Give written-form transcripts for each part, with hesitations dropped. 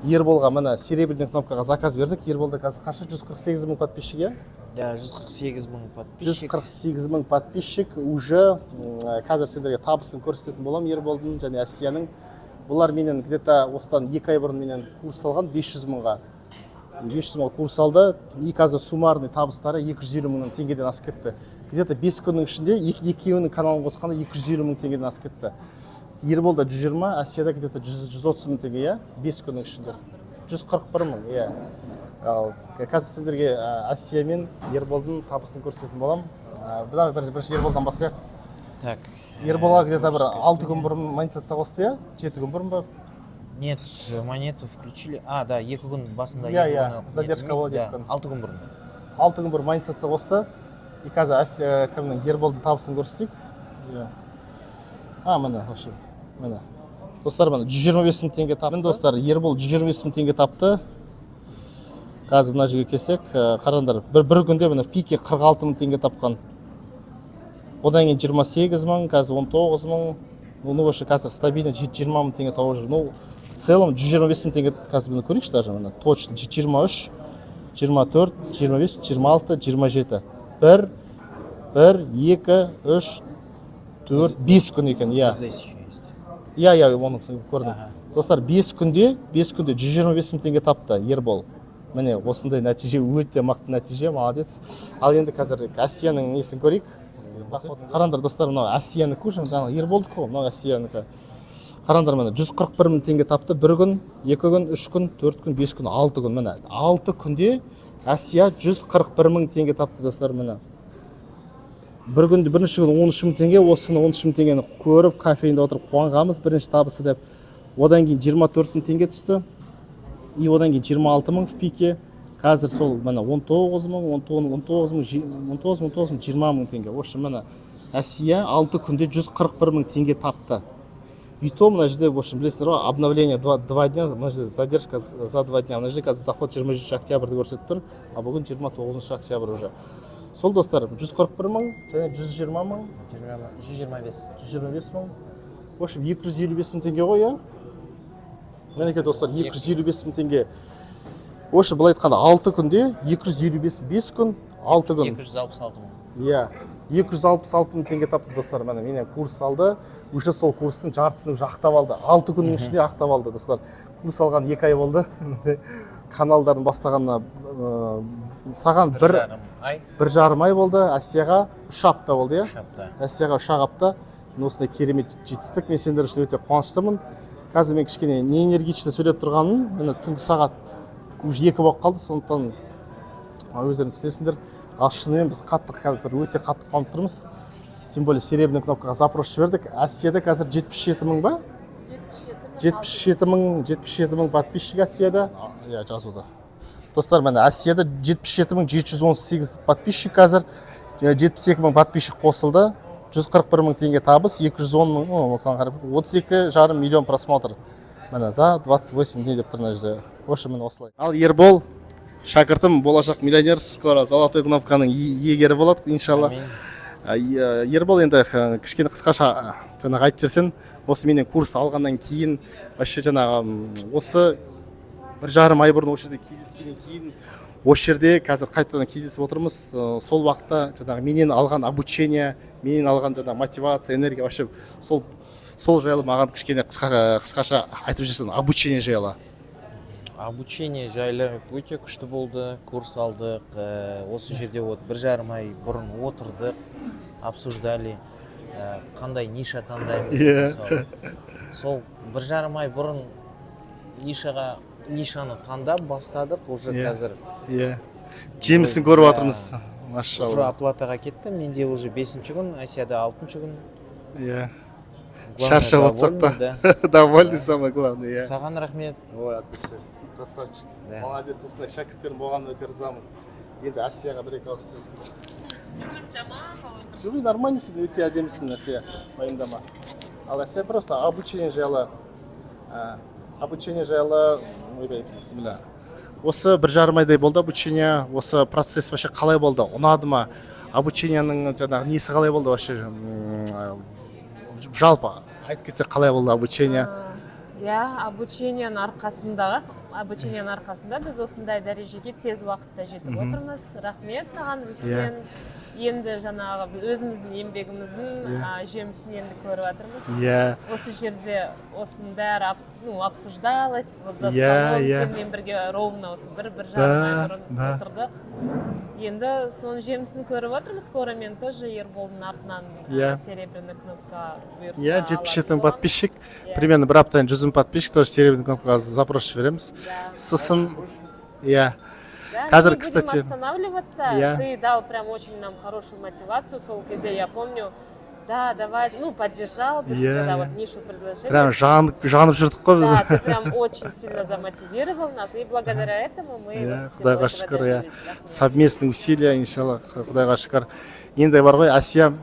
Ерболға, міне, серебряный кнопкаға заказ бердік. Ерболда қазір қанша? 148 мың подписчик, иә? Да, 148 мың подписчик. 148 мың подписчик уже. Қазір сендерге табысын көрсететін боламын Ерболдың және Әсияның. Бұлар менен где-то осыдан 2 ай бұрын менен курс алған 500 мыңға. 500 мыңға курс алды и қазір суммарный табыстары 250 мың теңгеден асып кетті. Где-то 5 күннің ішінде екеуінің каналын қосқанда 250 мың теңгеден асып кетті. Ерболда 120, Әсияда где-то 130 мың теңге, иә, 5 күннің ішінде 141 мың, иә. Ал қазір сендерге Әсия мен Ерболдың табысын көрсететін боламын. Мына бірінші Ерболдан бастайық. Так. Ерболға где-то бір Творческая 6 күн бұрын монетизация қосты, иә, 7 күн бұрын ба? Нет, монету включили. А, да, 2 күн басында. Иә, екі иә, күні задержка нетілмейді, болды да, 2 күн. 6 күн бұрын. 6 күн бұрын монетизация қосты. И қазір Әсия, кімнің, Ерболдың табысын көрсетейік, иә. А, міне, в общем, міне, достар, міне, 125 мың теңге тапты. Міне, достар, Ербол 125 мың теңге тапты. Қазір мына жерге келсек, қараңдар, бір күнде, міне, в пике 46 мың теңге тапқан, одан кейін 28 мың, қазір 19 мың. Ну, вообще, қазір стабильно 20 мың теңге тауып жүр. Ну, в целом 125 мың теңге. Қазір, міне, көрейікші даже, міне, точно 23, 24, 25, 26, 27, бір, бір, екі, үш, төрт, 5 күн екен, иә. Вот здесь еще есть. Иә, оны көрдім. Достар, 5 күнде, 5 күнде 125 мың теңге тапты Ербол. Міне, осындай нәтиже, өте мықты нәтиже, молодец. Ал енді қазір Әсияның несін көрейік. Қараңдар, достар, мынау Әсиянікі уже, жаңағы Ерболдікі ғой, мынау Әсиянікі. Қараңдар, міне, 141 мың теңге тапты. Бір күн, 2 күн, 3 күн, 4 күн, 5 күн, 6 күн. Міне, 6 күнде Әсия 141 мың теңге тапты, достар. Міне, бір күнде, бірінші күні 13 мың теңге. Осыны, 13 мың теңгені көріп, кофейнде отырып қуанғанбыз, бірінші табысы деп. Одан кейін 24 мың теңге түсті и одан кейін 26 мың в пике. Қазір сол, міне, 19 мың, 19, 19 мың, 19 мың, 19 мың, 20 мың теңге. В общем, міне, Әсия 6 күнде 141 мың теңге тапты. И то мына жерде, в общем, білесіңдер ғой, обновление 2 дня, мына жерде задержка за 2 дня. Мына жерде қазір доход 27 октябрьді көрсетіп тұр, а бүгін 29 октябрь уже. Сол, достар, 141 мың және 120 мың. 125. 125 мың, в общем, 255 мың теңге ғой, иә. Мінекей, достар, 255 мың теңге. В общем, былай айтқанда, 6 күнде 255, 5 күн, 6 күн. 266 мың. Иә, 266 мың теңге тапты, достар. Міне, менен курс алды, уже сол курстың жартысын уже ақтап алды, 6 күннің ішінде ақтап алды. Достар, курс алған 2 ай болды, каналдарын бастағанына саған бір жарым ай. 1,5 ай болды, Әсияға 3 апта болды, иә. 3 апта. Әсияға 3-ақ апта. Міне, осындай керемет жетістік, мен сендер үшін өте қуаныштымын. Қазір мен кішкене не энергично сөйлеп тұрғаным, міне, түнгі сағат уже 2 болып қалды, сондықтан өздерің түсінесіңдер. Ал шынымен біз қатты, қазір өте қатты қуанып тұрмыз, тем более серебряный кнопкаға запрос жібердік. Әсияда қазір 77 мың ба? 77 мың. 77 мың, 77 мың подписчик Әсияда, иә, жазуда. Достар, міне, Әсияда 77 718 подписчик қазір, 72 мың подписчик қосылды, 141 мың теңге табыс, 210 мың, о, осыған қарап, 32,5 миллион просмотр, міне, за 28 дней деп тұр мына жерде. В общем, міне, осылай. Ал Ербол шәкіртім, болашақ миллионер, скоро золотой кнопканың иегері болады, иншалла. Әмин. Ербол, енді кішкене қысқаша жаңағы айтып жіберсең, осы менен курс алғаннан кейін вообще жаңағы осы 1,5 ай бұрын осы жерде кездескеннен кейін, осы жерде қазір қайтадан кездесіп отырмыз. Сол уақытта жаңағы менен алған обучение, менен алған жаңағы мотивация, энергия, вообще сол жайлы маған кішкене қысқаша айтып жіберсең, обучение жайлы. Обучение жайлы өте күшті болды. Курс алдық, осы жерде вот 1,5 ай бұрын отырдық, обсуждали, қандай ниша таңдаймыз деп. Мысалы, сол 1,5 ай бұрын нишаны таңдап бастадық уже. Қазір Иә, жемісін көріп жатырмыз. Уже Машалла. Оплатаға кетті. Менде уже бесінші күн, Әсияда алтыншы күн. Главное, Шаршап жатсақ довольны, да. та довольны, самое главное, иә. Саған рахмет. Ой, отлично, красавчик. Да. Молодец, осындай шәкірттерім болғанына өте ризамын. Енді Әсияға бір екі ауыз сөз. Жаман болып. Жоқ, нормально, сен өте әдемісің, Әсия, уайымдама. Ал Әсия, просто обучение жайлы, обучение жайлы, ойбай, бісміллә. Осы 1,5 айдай болды обучение, осы процесс вообще қалай болды, ұнады ма? Обучениенің жаңағы несі қалай болды вообще? Жалпы айтып кетсек, қалай болды обучение? Иә, обучениенің арқасында Обучение нің арқасында біз осындай дәрежеге тез уақытта жетіп отырмыз. Рахмет саған үлкен. Енді жаңағы өзіміздің еңбегіміздің жемісін енді көріп жатырмыз. Осы жерде осының бәрі ну, обсуждалось вот за столом, сенімен бірге ровно осы бір жарым ай бұрын отырдық. Енді соның жемісін көріп отырмыз. Скоро мен тоже Ерболдың артынан серебряный кнопка бұйырса 77 мың алатын боламын. Подписчик. Иә. Примерно бір аптадан 100 мың подписчик, тоже серебряный кнопкаға запрос жібереміз. Сосын, иә. Да, Қазір, не будем кстати, останавливаться. Ты дал прям очень нам хорошую мотивацию. Сол кезде, я помню, да, давай, ну, поддержал бы, когда вот нишу предложили. Прям жанып, жанып жүрдік қой біз. Да, ты прям очень сильно замотивировал нас, и благодаря этому мы вот всего Құдайға этого шүкір, иә. добились. Рахмет. Совместный усилия, иншалла, құдайға шүкір. Енді бар ғой, Әсия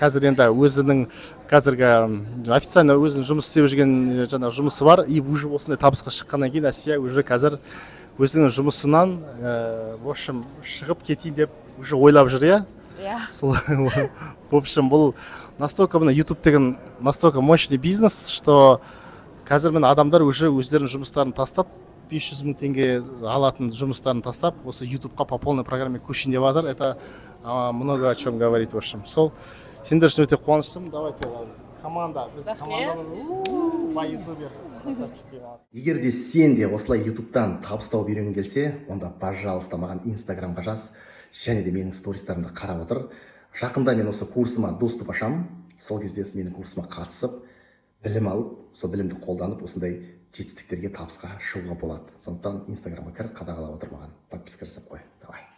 қазір енді өзінің қазіргі официально өзінің жұмыс істеп жүрген жаңағы жұмысы бар, и уже осындай табысқа шыққаннан кейін Әсия уже қазір өзінің жұмысынан в общем, шығып кетейін деп уже ойлап жүр, иә? Иә. Сол, в общем, бұл настолько, мына YouTube деген настолько мощный бизнес, что қазір міне адамдар уже өздерінің жұмыстарын тастап, 500 мың теңге алатын жұмыстарын тастап, осы Ютубқа по полной программе көшейін деп жатыр. Это много о чем говорит. В общем, сол сендер үшін өте қуаныштымын. Давайте, команда, біз Рахмет. Командамыз бай ютубер. Егер де сен де осылай Ютубтан табыс тауып үйренгің келсе, онда, пожалуйста, маған Инстаграмға жаз және де менің стористарымды қарап отыр. Жақында мен осы курсыма доступ ашамын. Сол кезде менің курсыма қатысып, білім алып, сол білімді қолданып, осындай жетістіктерге, табысқа шығуға болады. Сондықтан Инстаграмға кір, қадағалап отыр, маған подписка жасап қой. Давай.